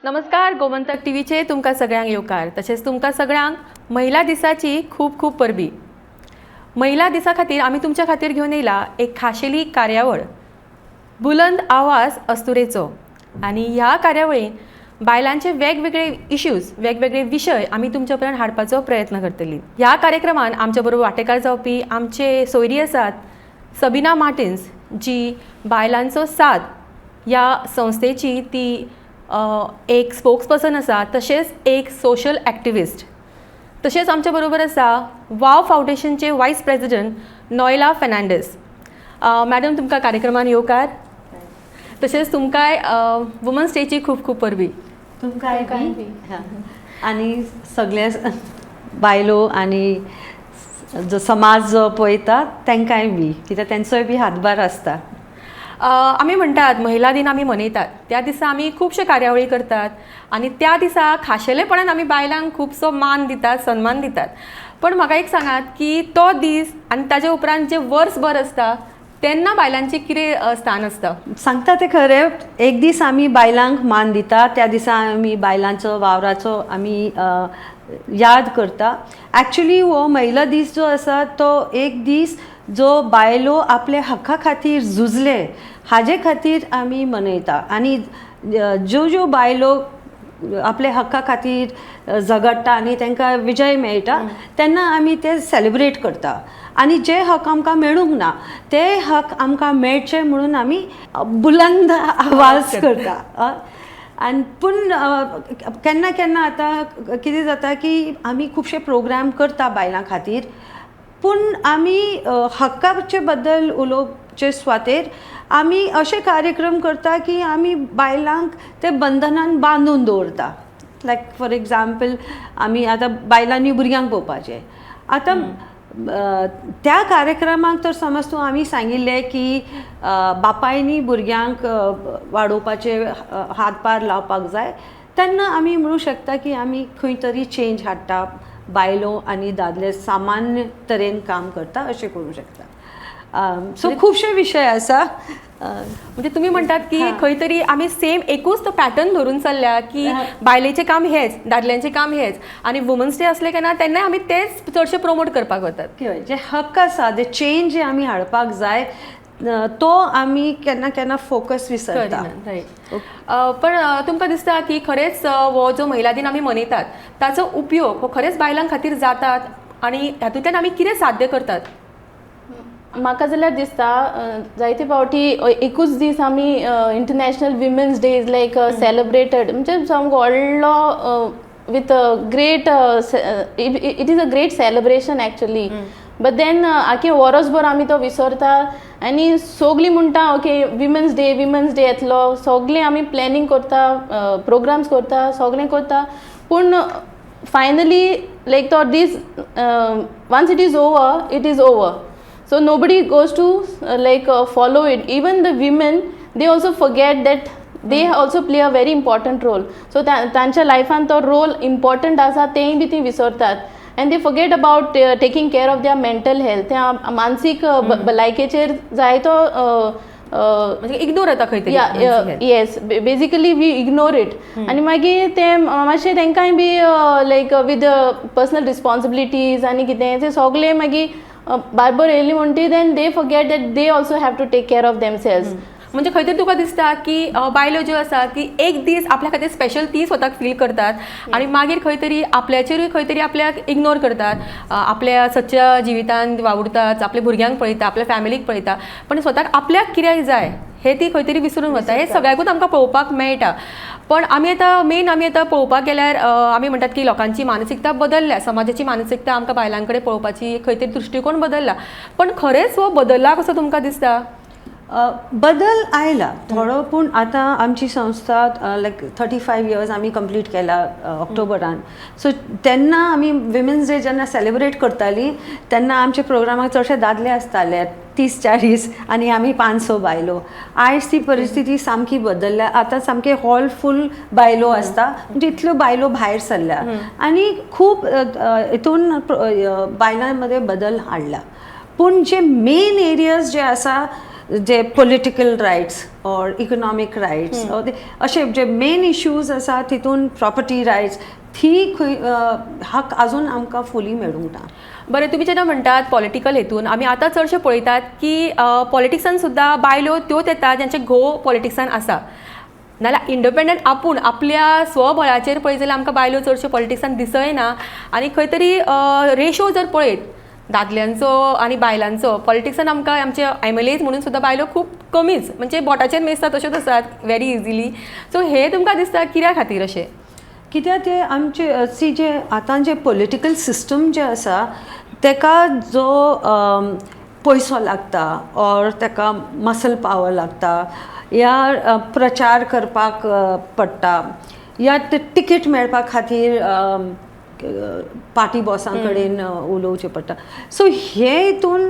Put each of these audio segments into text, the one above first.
नमस्कार, गोमंतक टीव्हीचे तुमकां सगळ्यांक येवकार. तशेंच तुमकां सगळ्यांक महिला दिसाची खूब खूब परबी. महिला दिसा खातीर आमी तुमच्या खातीर घेवन येयला एक खाशेली कार्यावळ, बुलंद आवाज अस्तुरेचो. आनी ह्या कार्यावळीन बायलांचे वेगवेगळे इश्यूज, वेगवेगळे विशय आमी तुमच्या पर्यंत हाडपाचो प्रयत्न करतली. ह्या कार्यक्रमान आमच्या बरोबर वांटेकार जावपी आमचे सोयरी आसात सबिना मार्टिन्स, जी बायलांचो साथ ह्या संस्थेची ती एक स्पोक्स पर्सन आसा, तशेंच एक सोशल एक्टिविस्ट. तशेंच आमच्या बरोबर आसा वाव फावंडेशनचे वायस प्रेजिडंट नॉयला फेर्नांडीस. मॅडम, तुमकां कार्यक्रमान येवकार. तशेंच तुमकांय वुमन्स डेची खूब खूब परबी. तुमकांय बी आनी सगळे बायलो आनी जो समाज जो पळयता तांकांय बी, कित्याक तेंचोय बी हातभार आसता. आमी म्हणटात महिला दिन आमी मनयतात, त्या दिसा आमी खुबश्यो कार्यावळी करतात आनी त्या दिसा खाशेलेपणान आमी बायलांक खुबसो मान दितात, सन्मान दितात. पण म्हाका एक सांगात की तो दीस आनी ताजे उपरांत जे वर्सभर आसता तेन्ना बायलांचें कितें स्थान आसता? सांगता तें खरें, एक दीस आमी बायलांक मान दिता, त्या दिसा आमी बायलांचो वावराचो आमी याद करता. एक्चुली हो महिला दीस जो आसा तो एक दीस जो बायलो आपल्या हक्का खातीर झुजले हाजे खातीर आमी मनयता. आनी ज्यो ज्यो बायलो आपल्या हक्का खातीर झगडटा आनी तांकां विजय मेळटा तेन्ना आमी ते सेलिब्रेट करता. आनी जे हक आमकां मेळूंक ना ते हक आमकां मेळचे म्हणून आमी बुलंद आवाज करता. आनी पूण केन्ना केन्ना आतां कितें जाता की आमी खुबशे प्रोग्राम करता बायलां खातीर, पूण आमी हक्काचे बद्दल उलोवचे सुवातेर आमी अशे कार्यक्रम करता की आमी बायलांक ते बंधनान बांदून दवरता. लायक फॉर एग्जाम्पल, आमी आतां बायलांनी भुरग्यांक पळोवपाचें, आतां त्या कार्यक्रमाक तर समज तूं आमी सांगिल्लें की बापायनी भुरग्यांक वाडोवपाचे हातभार लावपाक जाय, तेन्ना आमी म्हणूं शकता की आमी खंय तरी चेंज हाडटा, बायलो आनी दादले सामान्य तरेन काम करता अशें करूं शकता. सो खुबशे विशय आसा. म्हणजे तुम्ही म्हणतात की खंय तरी आमी सेम एकूच तो पॅटर्न धरून चल्ल्या की बायलेचें काम हेच, दादल्यांचें काम हेच, आनी वुमन्स डे असले केन्ना तेन्नाय आमी तेच चडशे प्रमोट करपाक वतात. हय, जे हक्क आसा, जे चेंज जे आमी हाडपाक जाय तो आमी केन्ना केन्ना फोकस विसरता. रायट. पण तुमकां दिसता की खरेंच हो जो महिला दिन आमी मनयतात ताचो उपयोग हो खरेंच बायलां खातीर जातात आनी हातूंतल्यान आमी कितें साध्य करतात? म्हाका जाल्यार दिसता जायते फावटी एकूच दीस आमी International Women's Day is like celebrated, म्हणजे सामको व्हडलो with great, it is a great celebration actually, but then आख्खे वरसभर आमी तो विसरता आनी सगलीं म्हणटा okay, Women's Day, Women's Day येतलो, सगळें आमी प्लॅनिंग करता, प्रोग्राम्स करता, सगळें करता, पूण फायनली लायक तो दीस once it is over, it is over. So nobody goes to like follow it. Even the women, they also forget that they also play a very important role. So तांच्या लायफान तो role important आसा तेंय बी ती विसरतात and they forget about taking care of their mental health. त्या मानसीक भलायकेचेर जायतो म्हणजे इग्नोर जाता खंय तरी मानसीक health. Yes, basically we ignore it. आनी मागीर ते मातशें तांकांय be like with personal responsibilities आनी कितें ते सगळें मागीर बारबर येयली म्हणटी then they forget that they also have to take care of themselves. म्हणजे खंय तरी तुका दिसता की बायलो ज्यो आसा की एक दीस आपल्या खातीर स्पेशल ती स्वताक फील करतात आनी मागीर खंय तरी आपल्याचेरूय खंय तरी आपल्याक इग्नोर करतात, आपल्या सदच्या जिवितांत वावुरतात, आपल्या भुरग्यांक पळयता, आपल्या फॅमिलीक पळयता, पण स्वताक आपल्याक कित्याक जाय हे ती खंय तरी विसरून वता. हे सगळ्याकूच आमकां पळोवपाक मेळटा. पण आमी आतां मेन आमी आतां पळोवपाक गेल्यार आमी म्हणटात की लोकांची मानसिकता बदलल्या, समाजाची मानसिकता आमकां बायलां कडेन पळोवपाची खंय तरी दृश्टिकोन बदलला, पण खरेंच हो बदलला कसो तुमकां दिसता? बदल आयला थोडो, पूण आतां आमची संस्था लायक 35 इयर्स आमी कंप्लीट केला ऑक्टोबरान. सो तेन्ना आमी विमेन्स डे जेन्ना सेलिब्रेट करतालीं तेन्ना आमच्या प्रोग्रामाक चडशे दादले आसताले, 30-40, आनी आमी पांच स बायलो. आयज ती परिस्थिती सामकी बदलल्या. आतां सामके हॉल फूल बायलो आसता, म्हणजे इतल्यो बायलो भायर सरल्या आनी खूब हितून बायलां मदें बदल हाडला. पूण जे मेन एरियाज जे आसा जे political rights or economic rights अशे जे मेन इश्यूज आसा तितून प्रॉपर्टी रायट्स ती खंय हक अजून आमकां फुली मेळूंक ना. बरें, तुमी जेन्ना म्हणटात पॉलिटिकल हेतून आमी आतां चडशे पळयतात की पॉलिटिक्सान सुद्दां बायलो त्योच येता ज्यांचे घोव पॉलिटिक्सान आसा, नाल्यार इंडिपेंडंट आपूण आपल्या स्वबळाचेर पळयत जाल्यार आमकां बायलो चडश्यो पॉलिटिक्सान दिसय ना. आनी खंय तरी रेशो जर पळयत दादल्यांचो आनी बायलांचो पॉलिटिक्सान आमकां आमचे एमएलएज म्हणून सुद्दां बायलो खूब कमीच, म्हणजे बोटाचेर मेजतात तश्योच आसात व्हेरी इजिली. सो हें तुमकां दिसता कित्या खातीर अशें? कित्याक ते आमचे सी जे आतां जे पॉलिटिकल सिस्टम जे आसा तेका जो पयसो लागता ऑर तेका मसल पावर लागता या प्रचार करपाक पडटा या ते टिकेट मेळपा खातीर पार्टी बॉसां कडेन उलोवचें पडटा. सो हे हितून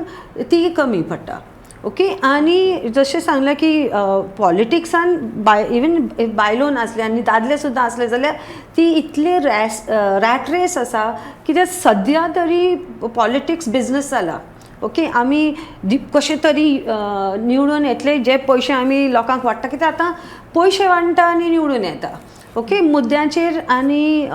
ती कमी पडटा. ओके, आनी जशें सांगलें की पॉलिटिक्सान बाय इवन बायलो नासले आनी दादले सुद्दां आसले जाल्यार ती इतली रॅस रॅट रेस आसा कित्याक सद्या तरी पॉलिटिक्स बिजनस जाला. ओके, आमी कशें तरी निवडून येतले, जे पयशे आमी लोकांक वाडटा, कित्याक आतां पयशे वांट्टा आनी निवडून येता. ओके, मुद्द्यांचेर आनी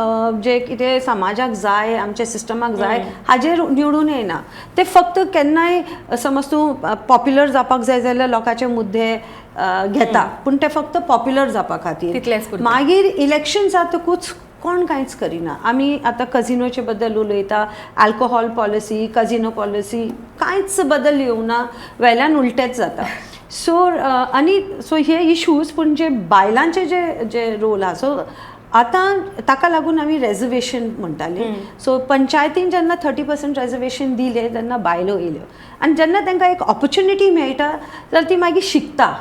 जे कितें समाजाक जाय, आमच्या सिस्टमाक जाय हाजेर निवडून येना. ते फक्त केन्नाय समज तूं पॉप्युलर जावपाक जाय जाल्यार लोकांचे मुद्दे घेता, पूण ते फक्त पॉप्युलर जावपा खातीर. तितलेंच पुरतें. मागीर इलेक्शन जातकूच कोण कांयच करिना. आमी आतां कजिनोचे बद्दल उलयता, अल्कोहोल पॉलिसी, कजिनो पॉलिसी, कांयच बदल येवना, वेल्यान उलटेच जाता. सो आनी सो हे इशूज, पूण जे बायलांचे जे जे रोल आहा, सो आतां ताका लागून आमी रेजर्वेशन म्हणटाली. सो पंचायतीन जेन्ना 30% रेजर्वेशन दिलें तेन्ना बायलो येयल्यो आनी जेन्ना तांकां एक ऑपॉर्च्युनिटी मेळटा जाल्यार ती मागीर शिकता.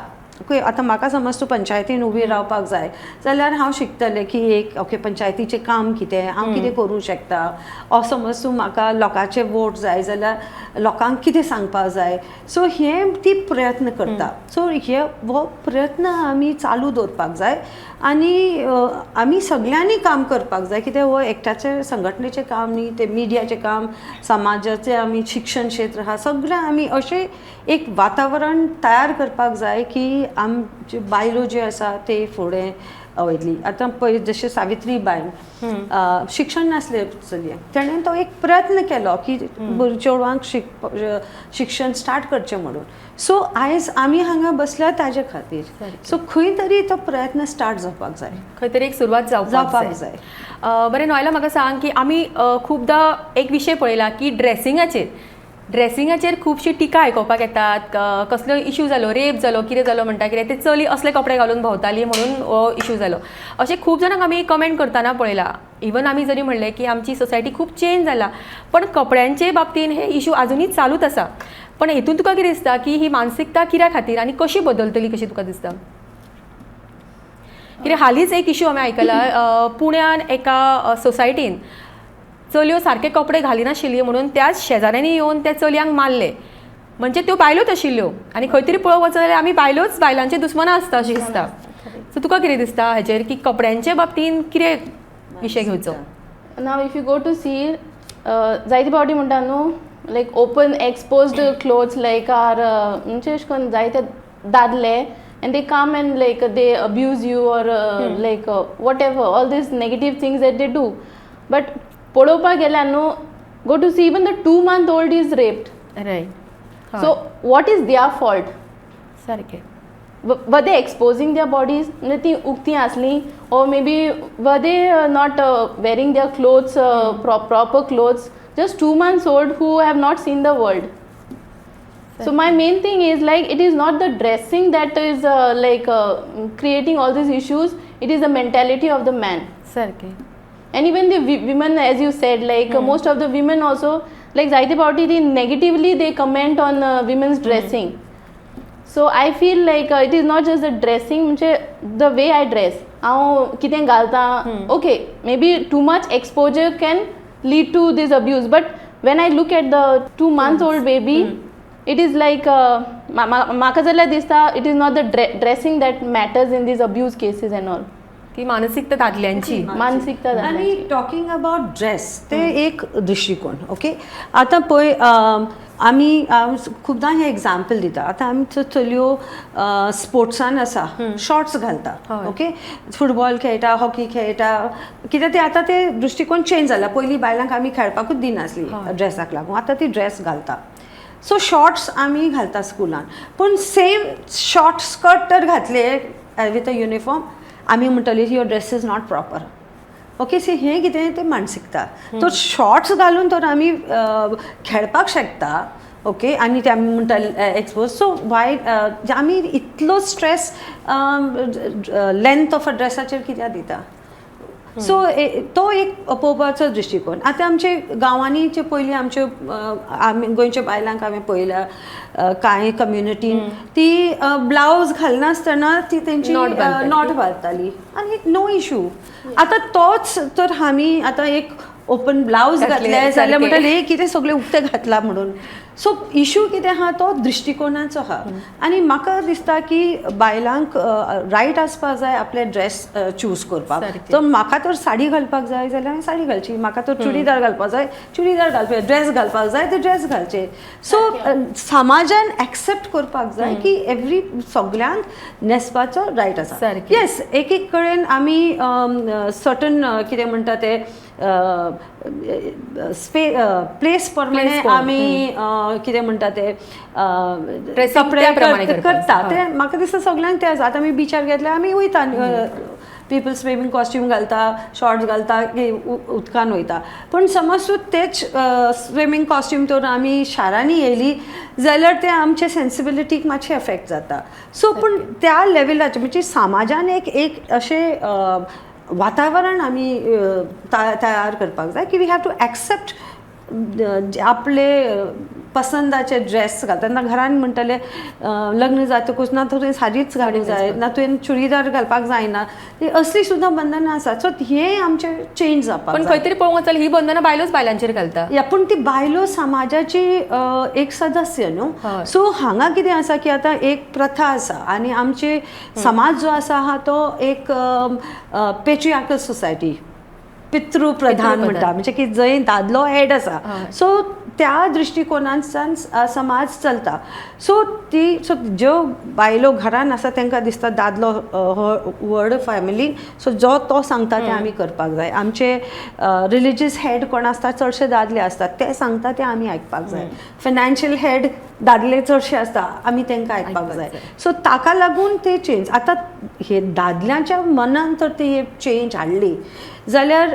ओके, आतां म्हाका समज तूं पंचायतीन उबी रावपाक जाय जाल्यार हांव शिकतलें की एक ओके पंचायतीचें काम कितें, हांव कितें करूंक शकता. ऑर समज तूं म्हाका लोकांचे वोट जाय जाल्यार लोकांक कितें सांगपाक जाय. सो हें ती प्रयत्न करता. सो हे हो प्रयत्न आमी चालू दवरपाक जाय आनी आमी सगल्यांनी काम करपाक जाय, कित्याक हो एकट्याचे संघटनेचें काम न्ही, तें मिडियाचें काम, समाजाचें, आमी शिक्षण क्षेत्र आहा, सगळें आमी अशें एक वातावरण तयार करपाक जाय की आमच्यो बायलो ज्यो आसा ते फुडें वयतली. आतां पळय जशें सावित्री बायन शिक्षण नासलें चलयेक, तेणें तो एक प्रयत्न केलो की चेडवांक शिक्षण स्टार्ट करचें म्हणून. सो आयज आमी हांगा बसल्या ताजे खातीर. सो खंय तरी तो प्रयत्न स्टार्ट जावपाक जाय, खंय तरी एक सुरवात जावपाक जावपाक जाय. बरें नॉयला, म्हाका सांग की आमी खुबदां एक विशय पळयला की ड्रेसिंगाचेर खुबशी टिका आयकुपाक येतात. कसलो इशू जालो, रेप जालो, कितें जालो म्हणटा, कितें ते चली असले कपडे घालून भोंवताली म्हणून हो इशू जालो, अशें खूब जाणांक आमी कमेंट करतना पळयला. इवन आमी जरी म्हणलें की आमची सोसायटी खूब चेंज जाला, पण कपड्यांचे बाबतीन हे इशू आजुनूय चालूच आसा. पण हेतून तुका कितें दिसता की ही मानसिकता कित्या खातीर आनी कशी बदलतली कशी तुका दिसता? कित्याक हालींच एक इशू आमी आयकला, पुण्यान एका सोसायटीन चलयो सारके कपडे घालिनाशिल्ली म्हणून त्याच शेजाऱ्यांनी येवन त्या चलयांक मारले. म्हणजे त्यो बायलोच आशिल्ल्यो आनी खंय तरी पळोवंक वचत जाल्यार आमी बायलोच बायलांचे दुस्मनां आसता अशें दिसता. सो तुका कितें दिसता हाजेर की कपड्यांचे बाबतीन कितें विशय घेवचो? Now if you go to see, जायते फावटी म्हणटा न्हू, like open exposed clothes like are म्हणजे अशें करून जायते दादले and they come and like they abuse you or like whatever, all these negative things that they do. But पळोवपाक गेल्यार न्हू, go to see, even the 2 month old is raped. So what is their fault? सारकें. Were they exposing their bodies, म्हणजे ती उक्ती आसली, or maybe were they not wearing their clothes, proper clothes? Just 2 months old who have not seen the world. So my main thing is, like, it is not the dressing that is like creating all these issues. It is the mentality of the man. सारकें. And even the women, as you said, like most of the women also, like जायते फावटी ती negatively they comment on women's dressing. So I feel like it is not just the dressing, म्हणजे the way I dress, हांव कितें घालता, okay, maybe too much exposure can lead to this abuse, but when I look at the 2 months old baby, it is like म्हाका जाल्यार दिसता it is not the dressing that matters in these abuse cases and all. ती मानसिकता दादल्यांची. मानसिकता. आनी talking about dress, ते एक दृश्टिकोन. Okay, आतां पळय, आमी खुबदां हें एग्जाम्पल दिता. आतां आमच्यो चलयो स्पोर्ट्सान आसा, शॉर्ट्स घालता, ओके, फुटबॉल खेळटा, हॉकी खेळटा, कित्याक ते आतां ते दृश्टिकोन चेंज जाला. पयलीं बायलांक आमी खेळपाकूच दिनासली ड्रेसाक लागून, आतां ती ड्रेस घालता. सो शॉर्ट्स आमी घालता स्कुलान, पूण सेम शॉर्ट स्कर्ट तर घातले विथ अ युनिफॉर्म, आमी म्हणटली your dress is not proper. Okay, see, हें कितें तें मानसिकता. तर शॉर्ट्स घालून तर आमी खेळपाक शकता, ओके, आनी ते आमी म्हणटा एक्सपोज. सो वाय आमी इतलो स्ट्रेस लेंथ ऑफ अ ड्रेसाचेर कित्याक दिता? सो तो एक पळोवपाचो दृश्टिकोन. आतां आमचे गांवांनी जे पयलीं आमच्यो आमी गोंयच्या बायलांक आमी पळयल्या, कांय कम्युनिटीन ती ब्लावज घालनासतना ती तेंची not बांदताली. Not घालताली आनी नो इशू. आतां तोच तर आमी आतां एक ओपन ब्लावज घातले, घातले जाल्यार सारकें. म्हणटले हे कितें सगळें उक्तें घातलां म्हणून. सो इशू कितें आहा, तो दृश्टिकोनाचो आहा. आनी म्हाका दिसता की बायलांक रायट आसपाक जाय आपले ड्रेस चूज करपाक. सारकें. सो म्हाका तर साडी घालपाक जाय जाल्यार हांवें साडी घालची, म्हाका तर चुडीदार घालपाक जाय चुडीदार घालचे, ड्रेस घालपाक जाय ते ड्रेस घालचे. सो समाजान एक्सेप्ट करपाक जाय की एवरी सगल्यांक न्हेसपाचो रायट आसा. सारकें. येस, एक एक कडेन आमी सर्टन कितें म्हणटा ते प्लेस प्रमाणे पळोवन, आमी कितें म्हणटा ते Dressing कपडे त्या प्रमाणे करपाक करता. जाय. ते म्हाका दिसता सगल्यांक ते आसा. आतां आमी बिचार घेतले, आमी वयता, पीपल स्विमींग कॉस्ट्यूम घालता, शॉर्ट्स घालता की उदकान वयता. पूण समज तूं तेच स्विमींग कॉस्ट्यूम तर आमी शारांनी येयली जाल्यार ते आमचे सेन्सिबिलिटीक मातशें एफेक्ट जाता. सो पूण त्या लेवलाचेर म्हणजे समाजान एक एक अशें वातावरण आमी तयार करपाक जाय की we have to accept आपले पसंदाचे ड्रेस घालता. तेन्ना घरान म्हणटले लग्न जातकूच ना तुवें साडीच घालूंक जाय, ना तुवें चुडीदार घालपाक जायना, ती असली सुद्दां बंधनां आसा. सो हें आमचें चेंज जावपाक पण जाय. खंय तरी पळोवंक वचत ही बंधनां बायलोच बायलांचेर घालता. या, पूण ती बायलो समाजाची एक सदस्य न्हू. सो हांगा कितें आसा की आतां एक प्रथा आसा आनी आमचे समाज जो आसा हा तो एक पेट्रियाकल सोसायटी, पितृप्रधान म्हणटा, म्हणजे की जंय दादलो हेड आसा. सो त्या दृश्टिकोनांतल्यान समाज चलता. सो ती सो ज्यो बायलो घरान आसा तांकां दिसता दादलो हो व्हड फॅमिलीन, सो जो तो सांगता तें आमी करपाक जाय. आमचे रिलिजियस हेड कोण आसता, चडशे दादले आसतात, ते सांगता ते आमी आयकपाक जाय. फायनान्शियल हेड दादले चडशे आसता, आमी तांकां आयकपाक जाय. सो ताका लागून ते चेंज आतां हे दादल्यांच्या मनान तर ते चेंज हाडली जाल्यार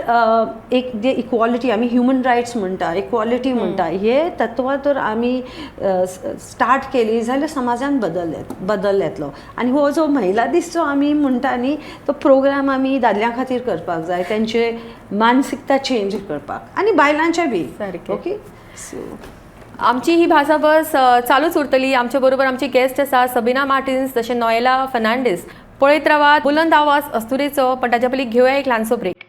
एक जे इक्वॉलिटी आमी ह्युमन रायट्स म्हणटा, इक्वॉलिटी म्हणटा, हे तत्वां तर आमी स्टार्ट केली जाल्यार समाजान बदल येतलो. आनी हो जो महिला दीस जो आमी म्हणटा न्ही, तो प्रोग्राम आमी दादल्यां खातीर करपाक जाय, तेंचे मानसिकता चेंज करपाक आनी बायलांचे बी. सारकें. ओके, सो आमची ही भासाभास चालूच उरतली. आमच्या बरोबर आमची गेस्ट आसा सबिना मार्टिन्स तशें नोएला फर्नांडीस. पळयत रावात बुलंद आवाज अस्तुरेचो. पण ताच्या पयलीं घेवया एक ल्हानसो ब्रेक.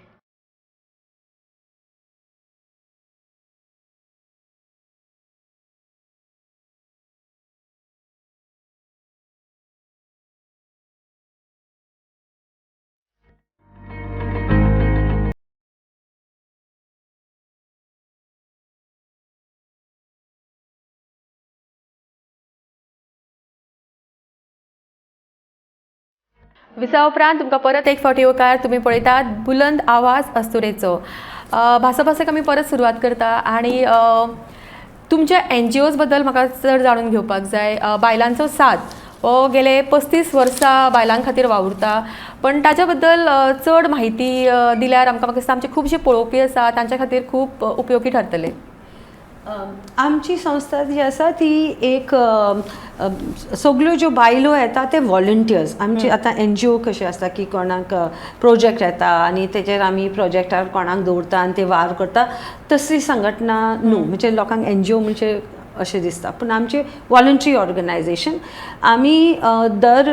विसा उपरांत तुमकां परत एक फावटी येवकार. तुमी पळयतात बुलंद आवाज अस्तुरेचो. भासाभासेक आमी परत सुरवात करता आनी तुमच्या एन जी ओज बद्दल म्हाका चड जाणून घेवपाक जाय. बायलांचो साथ हो गेले 35 वर्सां बायलां खातीर वावुरता, पण ताच्या बद्दल चड म्हायती दिल्यार आमकां, म्हाका दिसता आमचे खुबशे पळोवपी आसा तांच्या खातीर खूब उपयोगी ठरतले. आमची संस्था जी आसा ती एक सगल्यो ज्यो बायलो येता ते वॉलंटियर्स. आमची आतां एन जी ओ कशें आसता की कोणाक प्रोजेक्ट येता आनी तेजेर आमी प्रोजेक्टार कोणाक दवरता आनी ते वावर करता, तसली संघटना न्हू. म्हणजे लोकांक एन जी ओ म्हणजे अशें दिसता, पूण आमचें वॉलंटरी ऑर्गनायजेशन. आमी दर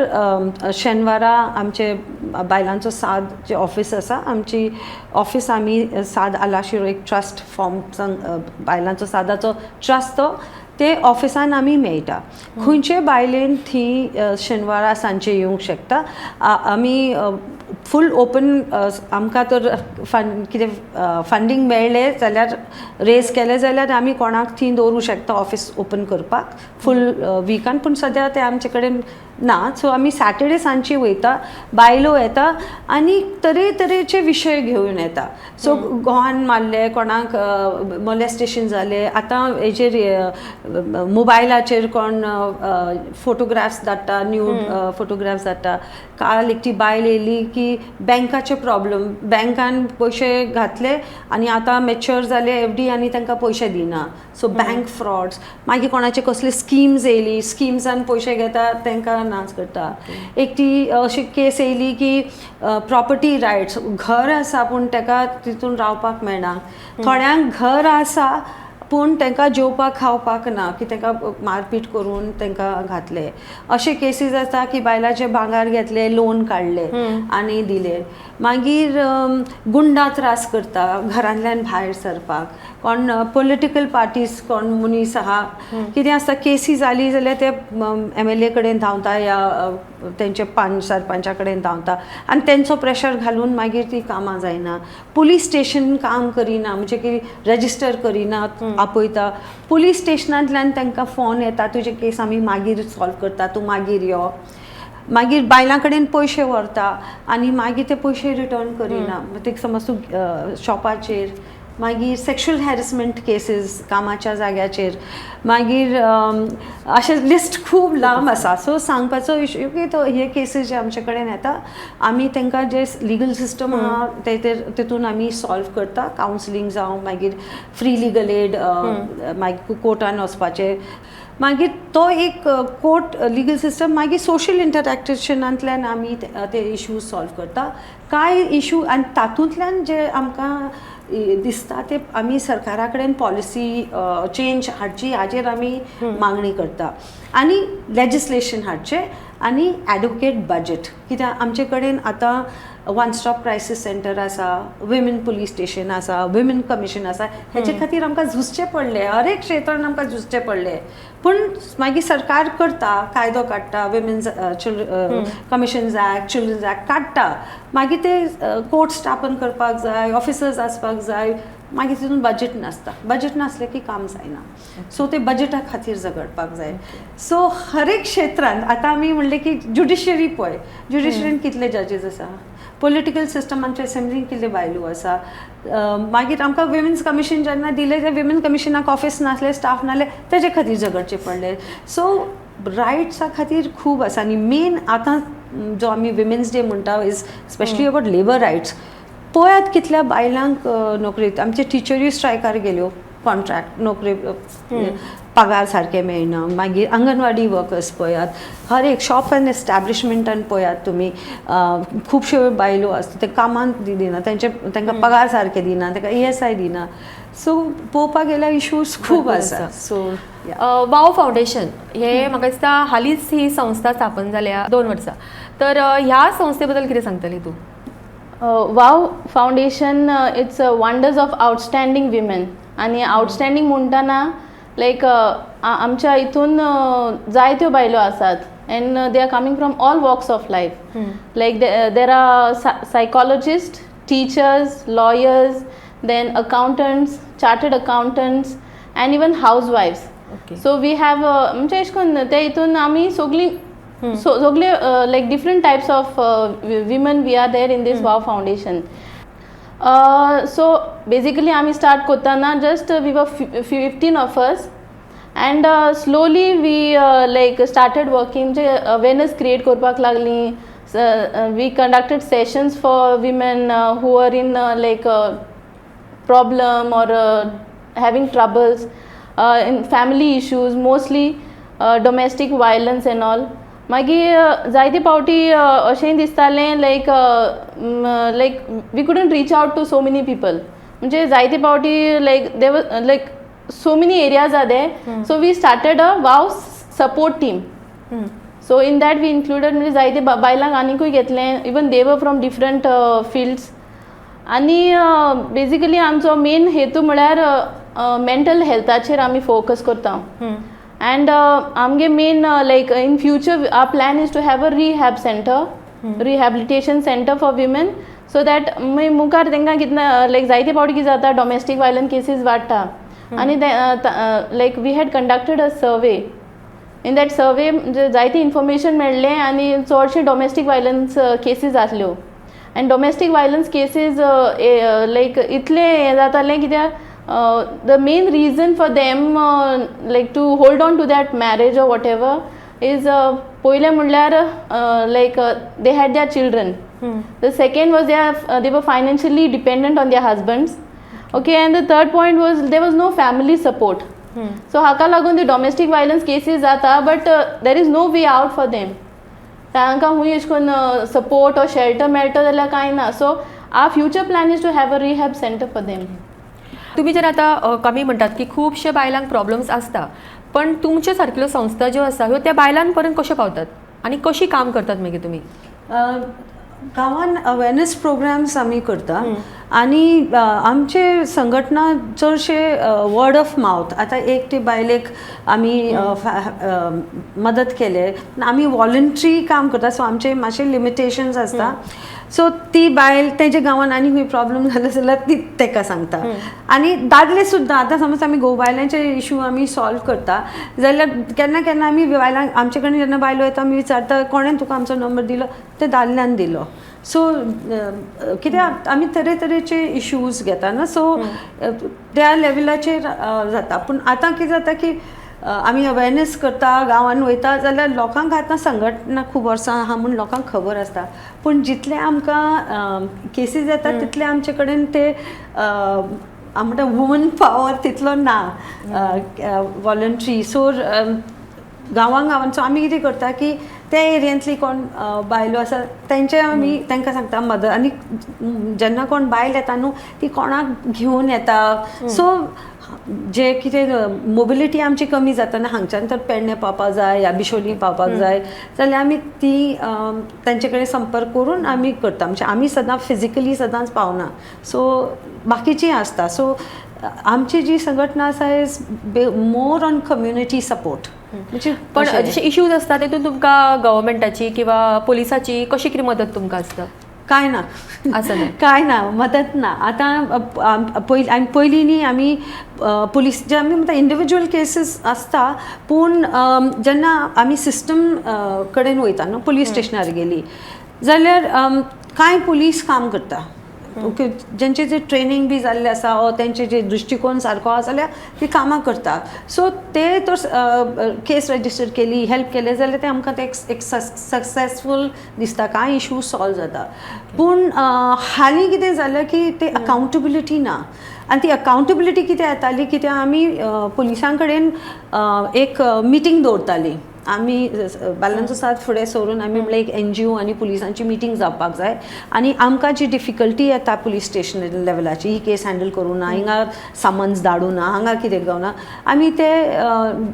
शेनवारा आमचे बायलांचो साद जे ऑफीस आसा, आमची ऑफीस आमी साद आलाशिरो एक ट्रस्ट फॉर्म, बायलांचो सादाचो ट्रस्ट, तो ते ऑफिसान आमी मेळटा. खंयचे बायलेन थंय शेनवारा सांजे येवंक शकता. आमी फूल ओपन आमकां तर कितें फंडींग मेळ्ळें जाल्यार, रेज केलें जाल्यार आमी कोणाक थंय दवरूं शकता ऑफिस ओपन करपाक फूल विकान. पूण सद्या तें आमचे कडेन ना. सो आमी सॅटर्डे सांजची वयता, बायलो येता आनी तरेतरेचे विशय घेवन येता. सो घोवान मारले कोणाक, मोलेस्टेशन जालें, आतां हेजेर मोबायलाचेर कोण फोटोग्राफ्स धाडटा, न्यूड फोटोग्राफ्स धाडटा. काल एकटी बायल येयली की बँकाचे प्रॉब्लम, बँकान पयशे घातले आनी आतां मॅच्युअर जाले एफडी आनी तांकां पयशे दिना, सो बँक फ्रॉड्स. मागीर कोणाचे कसले स्किम्स येयली, स्किम्सान पयशे घेता, तांकां नाच करता. एकटी अशी केस येयली की प्रॉपर्टी रायट्स, घर आसा पूण ताका तितून रावपाक मेळना. थोड्यांक घर आसा पूण तांकां जेवपाक खावपाक ना, की तांकां मारपीट करून तांकां घातले. अशे केसीस आसा की बायलाचे भांगर घेतले, लोन काडले आनी दिले. मागीर गुंडा त्रास करता घरांतल्यान भायर सरपाक, कोण पॉलिटिकल पार्टीज, कोण मनीस आहा, कितें आसता, केसी जाली जाल्यार ते एमएलए कडेन धांवता या तेंचे पंच सरपंचा कडेन धांवता आनी तेंचो प्रेशर घालून मागीर ती कामां जायना. पुलीस स्टेशन काम करिना, म्हणजे की रजिस्टर करिना, आपयता पुलीस स्टेशनांतल्यान, तांकां फोन येता, तुजे केस आमी मागीर सॉल्व करता, तूं मागीर यो. मागीर बायलां कडेन पयशे व्हरता आनी मागीर ते पयशे रिटर्न करिना. ते समज तूं शॉपाचेर. मागीर सेक्शुअल हॅरसमेंट केसीस कामाच्या जाग्याचेर. मागीर अशें लिस्ट खूब लांब आसा. सो सांगपाचो इशू की तो हे केसीस जे आमचे कडेन येता, आमी तांकां जे लिगल सिस्टम आहा ते तितून आमी सॉल्व करता. कावन्सिलींग जावं, मागीर फ्री लिगल एड, मागीर कोर्टान वचपाचें, मागीर तो एक कोर्ट लिगल सिस्टम, मागीर सोशल इंटरॅक्शनांतल्यान आमी ते इश्यूज सॉल्व करता कांय इशू. आनी तातूंतल्यान जे आमकां दिसता ते आमी सरकारा कडेन पॉलिसी चेंज हाडची हाजेर आमी मागणी करता आनी लेजिस्लेशन हाडचें आनी एडवोकेट बजट. कित्याक आमचे कडेन आतां वन स्टॉप क्रायसीस सेंटर आसा, विमेन पुलीस स्टेशन आसा, विमेन कमिशन आसा. हेचे खातीर आमकां झुजचें पडलें, हर एक क्षेत्रान आमकां झुजचें पडलें. पूण मागीर सरकार करता, कायदो काडटा, Women's Commissions Act, Children's Act काडटा, मागीर ते कोर्ट स्थापन करपाक जाय, ऑफिसर्स आसपाक जाय, मागीर तितून बजट नासता. बजट नासलें की काम जायना. सो ते बजटा खातीर झगडपाक जाय. सो हर एक क्षेत्रांत आतां आमी म्हणलें की ज्युडिशरी पळय, ज्युडिशरीन कितले जजीस आसा, पॉलिटिकल सिस्टम, आमच्या असेंब्लीन कितले बायलो आसा. मागीर आमकां विमेन्स कमिशन जेन्ना दिलें, ते विमेन कमिशनाक ऑफिस नासलें, स्टाफ नासलें, तेजे खातीर झगडचें पडलें. सो रायट्सा खातीर खूब आसा. आनी मेन आतां जो आमी विमेन्स डे म्हणटा is specially about labour rights. पळयात कितल्या बायलांक नोकरेत, आमचे टिचरीय स्ट्रायकार गेल्यो, कॉन्ट्रॅक्ट नोकरी, पगार सारके मेळना. मागीर अंगणवाडी वर्कर्स पळयात, हर एक शॉप एंड एस्टॅब्लिशमेंटान पळयात तुमी, खुबश्यो बायलो आसता, ते कामाक दिना, तेंचे तांकां पगार सारके दिना, तांकां ईएसआय दिना. सो पळोवपाक गेल्यार इश्यूज खूब आसा. सो वाव फावंडेशन हे म्हाका दिसता हालींच ही संस्था स्थापन जाल्या, 2 वर्सां. तर ह्या संस्थे बद्दल कितें सांगतली तूं? WOW Foundation, it's Wonders of Outstanding Women. आनी आउटस्टँडींग म्हणटना लायक आमच्या हितून जायत्यो बायलो आसात and they are coming from all walks of life, like there are psychologist, teachers, lawyers, then accountants, chartered accountants and even housewives. So we have म्हणजे अशें करून ते हितून आमी सगळीं सगळे like different types of women we are there in this WOW Foundation. So basically आमी start करतना just we were 15 of us and slowly we like started working. म्हणजे अवेरनेस क्रिएट करपाक लागली. We conducted sessions for women who are in like problem or having troubles in family issues, mostly domestic violence and all. मागीर जायते फावटी अशेंय दिसतालें like we couldn't reach out to so many people. म्हणजे जायते फावटी like there like so many areas are there, so we started a WOW support team. So in that we included म्हणजे जायते बायलांक आनिकूय घेतलें, even they were from different fields. आनी basically आमचो मेन हेतू म्हळ्यार मेंटल हेल्थाचेर आमी फोकस करता. अँड आमगे main like in future our plan is to have a rehab center. rehabilitation center for women, so that मागीर मुखार तांकां कितें लायक जायते फावटी कितें जाता, डॉमेस्टीक वायलन्स केसीस वाडटा आनी like we had conducted a survey. In that survey म्हणजे जायते इन्फॉर्मेशन मेळ्ळें आनी चडशे डॉमेस्टीक वायलन्स केसीस आसल्यो. आनी डॉमेस्टीक वायलन्स केसीस लायक इतलें हें जातालें कित्याक the main reason for them like to hold on to that marriage or whatever is, पयलें म्हणल्यार like they had their children. The second was they were financially dependent on their husbands. Okay, and the third point was there was no family support. So हाका लागून ती domestic violence cases जाता, but there is no way out for them. तांकां खूंय अशें करून support or shelter मेळटा जाल्यार कांय ना. So our future plan is to have a rehab center for them. तुमी जर आतां कमी म्हणटात की खुबशे बायलांक प्रॉब्लम्स आसता, पण तुमचे सारक्यो संस्था ज्यो आसा ह्यो त्या बायलां पर्यंत कश्यो पावतात आनी कशी काम करतात मागीर तुमी? गांवान अवेरनेस प्रोग्राम्स आमी करता आनी आमचे संघटना चडशे वर्ड ऑफ मावथ. आतां एक ते बायलेक आमी मदत केले, आमी वॉलंटरी काम करता, सो आमचे मातशे लिमिटेशन्स आसता. सो ती बायल तेजे गांवान आनी खंय प्रॉब्लम जालो जाल्यार ती तेका सांगता. आनी दादले सुद्दां, आतां समज आमी घोव बायलांचे इशू आमी सॉल्व करता जाल्यार केन्ना केन्ना आमी बायलांक, आमचे कडेन जेन्ना बायलो येता आमी विचारता, कोणें तुका आमचो नंबर दिलो? ते दादल्यान दिलो. सो कित्याक आमी तरेतरेचे इश्यूज घेता न्हू, सो त्या लेवलाचेर जाता. पूण आतां कितें जाता की आमी अवेरनेस करता, गांवान वयता जाल्यार लोकांक आतां संघटना खूब वर्सां आहा म्हूण लोकांक खबर आसता. पूण जितले आमकां केसीस येता तितले आमचे कडेन ते आमी म्हणटा वुमन पावर तितलो ना, वॉलंट्री. सो गांवां गांवान, सो आमी कितें करता की त्या एरियांतली कोण बायलो आसा तेंचे आमी तांकां सांगता मदत. आनी जेन्ना कोण बायल येता न्हू, ती कोणाक घेवन येता. सो जे कितें मोबिलिटी आमची कमी जाता ना, हांगच्यान तर पेडणे पावपाक जाय या बिशोली पावपाक जाय जाल्यार आमी ती तांचे कडेन संपर्क करून आमी करता. म्हणजे आमी सदां फिजिकली सदांच पावना, सो बाकीचीं आसता. सो आमची जी संघटना आसा is more on community support म्हणजे पण अशें. जशे इश्यूज आसता तेतून तुमकां गव्हर्मेंटाची किंवा पोलिसाची कशी कितें मदत तुमकां आसता? कांय ना. आसना? कांय ना, मदत ना. आतां पयलीं आनी पयलीं न्ही आमी पुलीस जे आमी म्हणटा इंडिविज्युअल केसीस आसता, पूण जेन्ना आमी सिस्टम कडेन वयता न्हू, पुलीस स्टेशनार गेली जाल्यार कांय पुलीस काम करता, ओके, जेंचे जे ट्रेनींग बी जाल्लें आसा ओ तेंचे जे दृश्टिकोन सारको आसा जाल्यार ती कामां करता. सो ते तर केस रजिस्टर केली, हेल्प केले जाल्यार ते आमकां ते एक सक्सेसफूल दिसता, कांय इशू सॉल्व जाता. पूण हालीं कितें जालें की ते अकाउंटेबिलिटी ना. आनी ती अकाउंटेबिलिटी कितें येताली, कित्याक आमी पुलिसां कडेन एक मिटींग दवरतालीं. आमी बायलांचो साथ फुडें सरून आमी म्हणलें एक एनजीओ आनी पुलिसांची मिटींग जावपाक जाय आनी आमकां जी डिफिकल्टी येता पुलीस स्टेशन लेवलाची, ही केस हँडल करूं ना, हिंगा समन्स धाडूं ना, हांगा कितें जावना, आमी ते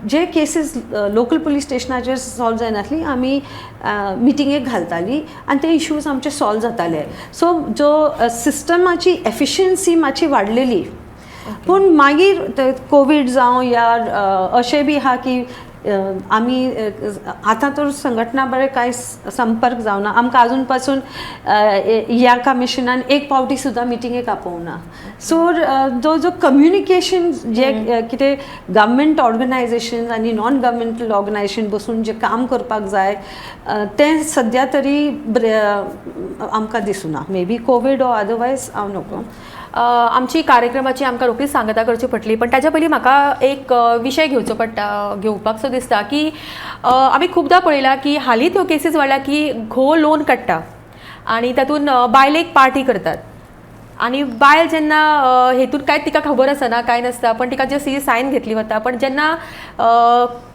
जे केसीस लोकल पुलीस स्टेशनाचेर सॉल्व जायनासली आमी मिटिंगेक घालताली आनी ते इश्यूज आमचे सॉल्व जाताले. सो जो सिस्टमाची एफिशियन्सी मातशी वाडलेली. पूण मागीर कोवीड जावं या अशें बी आहा की आमी आतां तर संघटना बरें कांय संपर्क जावना आमकां. आजून पासून ह्या कमिशनान एक पावटी सुद्दां मिटिंगेक आपोवना. सो जो जो कम्युनिकेशन जे कितें गव्हर्मेंट ऑर्गनायजेशन आनी नॉन गव्हर्मेंटल ऑर्गनायजेशन बसून जे काम करपाक जाय, तें सद्या तरी आमकां दिसना. May be Covid or otherwise हांव नको. आमची कार्यक्रमाची आमकां रोखडीच सांगता करची पडटली, पण ताच्या पयलीं म्हाका एक विशय घेवचो पडटा, घेवपाक सो दिसता की आमी खुबदां पळयलां की हालींच ह्यो केसीस वाडल्या की घोव लोन काडटा आनी तातूंत बायलेक पार्टी करतात आनी बायल जेन्ना हेतून कांय तिका खबर आसना, कांय नासता, पण तिका जस्ट ही सायन घेतली वता. पण जेन्ना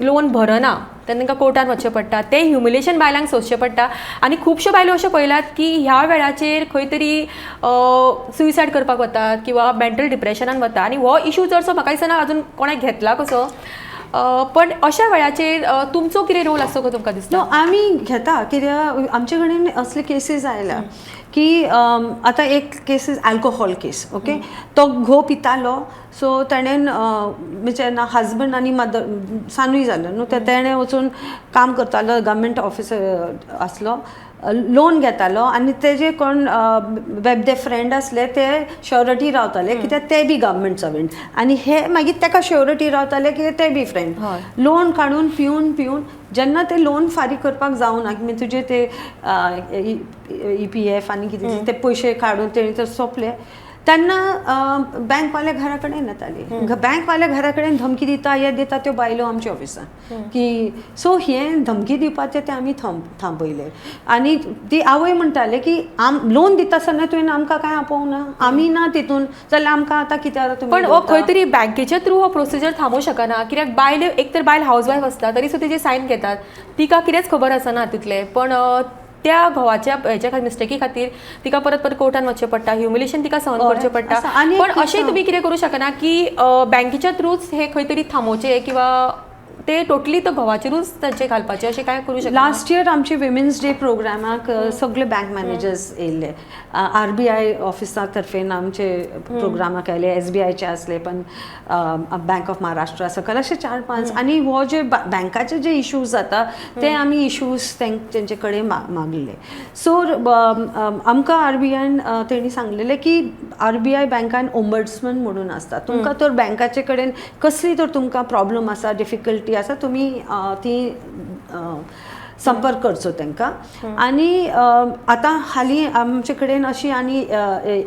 लोन भरना तेन्ना तांकां कोर्टान वचचें पडटा, तें ह्युमिलेशन बायलांक सोंसचें पडटा. आनी खुबश्यो बायलो अश्यो पळयल्यात की ह्या वेळाचेर खंय तरी सुसायड करपाक वतात किंवा मेंटल डिप्रेशनान वता. आनी हो इशू चडसो म्हाका दिसना अजून कोणें घेतला कसो, पण अशा वेळाचेर तुमचो कितें रोल आसतो को तुमकां दिसता? नो, आमी घेता, कित्याक आमचे कडेन असले केसीस आयल्या की आतां एक case is alcohol case, okay. तो घोव पितालो, सो तेणेन म्हणजे ना हजबंड आनी मदर सानूय जालें न्हू, तेणें वचून काम करतालो, गव्हर्मेंट ऑफिसर आसलो. लोन घेतालो आनी तेजे कोण बेबदे फ्रेंड आसले ते श्योरिटी रावताले कित्याक ते बी गव्हर्मेंट सर्वंट आनी हे मागीर तेका श्योरिटी रावताले कित्याक ते बी फ्रेंड. लोन काडून पिवन पिवन जेन्ना ते लोन फारीक करपाक जावना म्हणजे तुजे ते ईपीएफ आनी कितें ते पयशे काडून तेणी तर सोंपले तेन्ना बँकवाले घरा कडेन येताले. बँकवाले घरा कडेन धमकी दिता, हे दिता त्यो बायलो आमच्या ऑफिसान की सो हें धमकी दिवपाचें तें आमी थांबयलें. आनी ती आवय म्हणटाले की आम लोन दिता आसतना तुवें आमकां कांय आपोवंक ना, आमी ना तितून, जाल्यार आमकां आतां कित्याक तुमी पण हो खंय तरी बँकेच्या थ्रू हो प्रोसिजर थांबोवंक शकना कित्याक बायल एक तर बायल हावज वायफ आसता तरी सुद्दां तिजे सायन घेतात, तिका कितेंच खबर आसना तितलें, पण त्या घोवाच्या हेच्या खातीर मिस्टेकी खातीर तिका परत परत कोर्टान वचचें पडटा, ह्युमिलेशन तिका सहन करचें पडटा. पण अशें तुमी कितें करूं शकना की बँकेच्या थ्रूच हे खंय तरी थांबोवचें किंवा ते टोटली तो घोवाचेरूच तांचे घालपाचें, अशें कांय करूं शकना? लास्ट इयर आमचे विमेन्स डे प्रोग्रामाक सगळे बँक मॅनेजर्स येयल्ले, आरबीआय ऑफिसा तर्फेन आमचे प्रोग्रामाक आयले, एसबीआयचे आसले, पण बँक ऑफ महाराष्ट्र सकयल अशे 4-5. आनी हो जे बँकाचे जे इश्यूज जाता ते आमी इश्यूज तेंचे कडेन मागले. सो आमकां आरबीआयन तेणी सांगलेलें की आरबीआय बँकान ओम्बड्समन म्हणून आसता, तुमकां तर बँकाचे कडेन कसली तर तुमकां प्रॉब्लम आसा, डिफिकल्टी आसा, तुमी ती संपर्क करचो तांकां. आनी आतां हालीं आमचे कडेन अशी आनी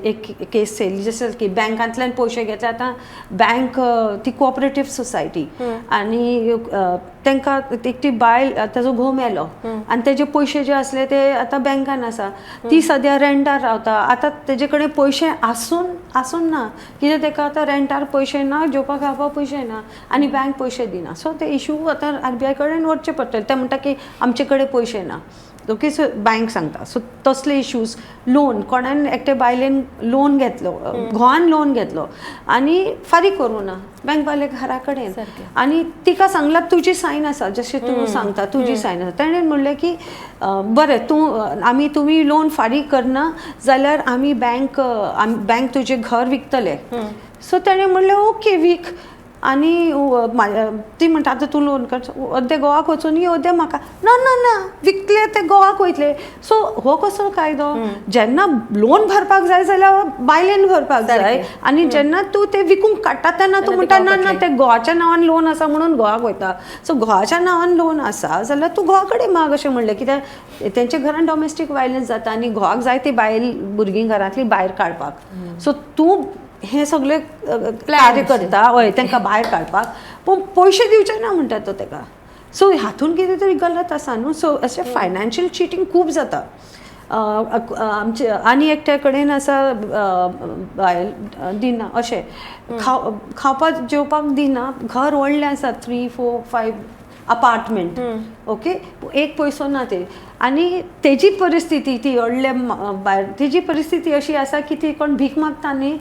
एक केस येयली जशें की बँकांतल्यान पयशे घेतले, आतां बँक ती कोऑपरेटीव सोसायटी आनी तांकां एकटी बायल ताजो घोव मेलो आनी तेजे पयशे जे आसले ते आतां बँकान आसा, ती सद्या रेंटार रावता. आतां तेजे कडेन पयशे आसून आसून ना, कित्याक ताका आतां रेंटार पयशे ना, जेवपाक खावपाक पयशे ना आनी बँक पयशे दिना. सो ते इशू आतां आरबीआय कडेन व्हरचे पडटले. ते म्हणटा की आमचे कडेन पयशे ना, ओके, सो बँक सांगता. सो तसले इश्यूज, लोन कोणान एकटे बायलेन लोन घेतलो, घोवान लोन घेतलो आनी फारीक करूं ना, बँकवाले घरा कडेन आनी तिका सांगला तुजी सायन आसा, जशें तूं सांगता तुजी सायन आसा. तेणें म्हणलें की बरें तूं आमी तुमी लोन फारीक करना जाल्यार आमी बँक बँक तुजें घर विकतले. सो तेणें म्हणलें ओके वीक. आनी ती म्हणटा आतां तूं लोन कर, अर्दे गोवाक वचून यो, अर्दे म्हाका ना ना ना विकले ते गोवाक वयतले. सो हो कसो कायदो, जेन्ना लोन भरपाक जाय जाल्यार बायलेन भरपाक जाय आनी जेन्ना तूं ते विकूंक काडटा तेन्ना तूं म्हणटा ना ना ते गोवाच्या नांवान लोन आसा म्हणून गोवाक वयता. सो गोवाच्या नांवान लोन आसा जाल्यार तूं गोवा कडेन माग अशें म्हणलें, कित्याक तेंच्या घरान डॉमेस्टीक वायलन्स जाता आनी घोवाक जाय ती बायल भुरगीं घरांतली भायर काडपाक. सो तूं हे सगळे कार्य करता हय तांकां भायर काडपाक, पूण पयशे दिवचे ना म्हणटा तो ताका. सो हातून कितें तरी गलत आसा न्हू. सो अशें फायनान्शियल चिटींग खूब जाता. आमचे आनी एकट्या कडेन आसा बायल दिना, अशें खावपाक जेवपाक दिना, घर व्हडलें आसा 3, 4, 5 अपार्टमेंट, ओके, एक पयसो ना ते. आनी तेजी परिस्थिती ती व्हडले बायल तेजी परिस्थिती अशी आसा की ती कोण भीक मागता न्ही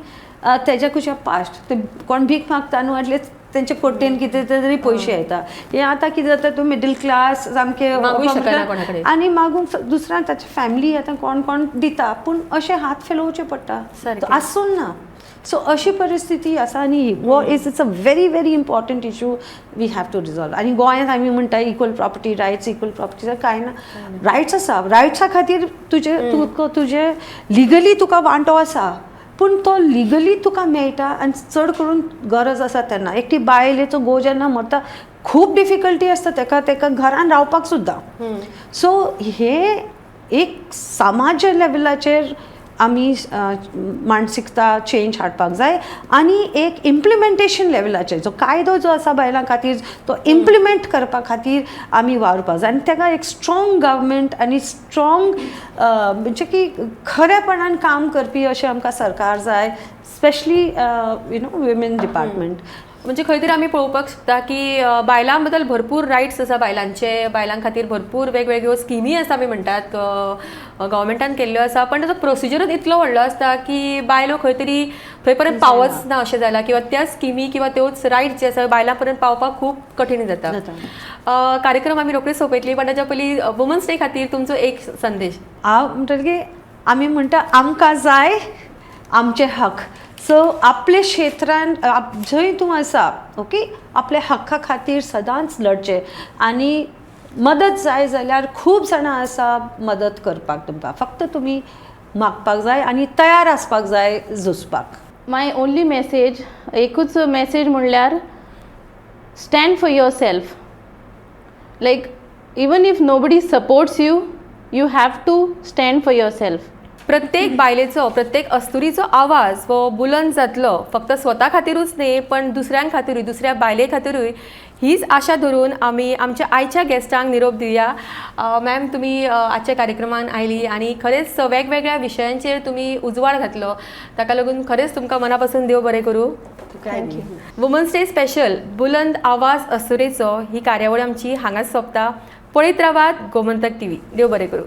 तेज्या कुशा पास्ट ते कोण भीक मागता न्हू एटलिस्ट तेंचे कोटेन कितें तरी पयशे येता. हें आतां कितें जाता, तूं मिडल क्लास सामकें आनी मागूंक दुसऱ्या ताची फॅमिली आतां कोण कोण दिता, पूण अशें हात फेलोवचे पडटा आसून ना. सो अशी परिस्थिती आसा आनी हो is it's a very very important issue we have to resolve. आनी गोंयांत आमी म्हणटा equal property rights, equal property, कांय ना, रायट्स आसा, रायट्सा खातीर तुजे तुजे लिगली तुका वांटो आसा, पूण तो लिगली तुका मेळटा आनी चड करून गरज आसा तेन्ना. एकटी बायलेचो घोव जेन्ना मरता खूब डिफिकल्टी आसता तेका, तेका घरान रावपाक सुद्दां. सो हे एक समाज लेवलाचेर आमी मानसिकता चेंज हाडपाक जाय आनी एक इम्प्लिमेंटेशन लेवलाचेर जो कायदो जो आसा बायलां खातीर तो इम्प्लिमेंट करपा खातीर आमी वावुरपाक जाय आनी ताका एक स्ट्रॉंग गव्हर्मेंट आनी स्ट्रॉंग म्हणजे की खरेपणान काम करपी अशें आमकां सरकार जाय, specially you know women department. म्हणजे खंय तरी आमी पळोवपाक शकता की बायलां बद्दल भरपूर रायट्स आसा, बायलांचे बायलां खातीर भरपूर वेगवेगळ्यो स्किमी आसा आमी म्हणटात गव्हर्मेंटान केल्ल्यो आसा, पण ताचो प्रोसिजरूच इतलो व्हडलो आसता की बायलो खंय तरी थंय पर्यंत पावच ना अशें जालां, किंवा त्या स्किमी किंवा त्योच रायट्स जे आसा बायलां पर्यंत पावपाक खूब कठीण जाता. कार्यक्रम आमी रोखडीच सोंपयतली, पण ताच्या पयलीं वुमन्स डे खातीर तुमचो एक संदेश. हांव म्हणटकीर आमी म्हणटा आमकां जाय आमचे हक. सो आपले क्षेत्रान जंय तूं आसा ओके आपल्या हक्का खातीर सदांच लढचें आनी मदत जाय जाल्यार खूब जाणां आसा मदत करपाक. तुमकां फक्त तुमी मागपाक जाय आनी तयार आसपाक जाय झुजपाक. My only message, एकूच मॅसेज म्हणल्यार stand for yourself. Like, even if nobody supports you, you have to stand for yourself. प्रत्येक बायलेचो, प्रत्येक अस्तुरीचो आवाज हो बुलंद जातलो, फक्त स्वता खातीरूच न्ही पण दुसऱ्यां खातीरूय, दुसऱ्या बायले खातीरूय, हीच आशा धरून आमी आमच्या आयच्या गेस्टांक निरोप दिवया. मॅम, तुमी आजच्या कार्यक्रमान आयली आनी खरेंच वेगवेगळ्या विशयांचेर तुमी उजवाड घातलो, ताका लागून खरेंच तुमकां मना पासून देव बरें करूं. Thank you. Women's day special बुलंद आवाज अस्तुरेचो ही कार्यावळ आमची हांगाच सोंपता. पळयत रावात गोमंतक टीव्ही. देव बरें करूं.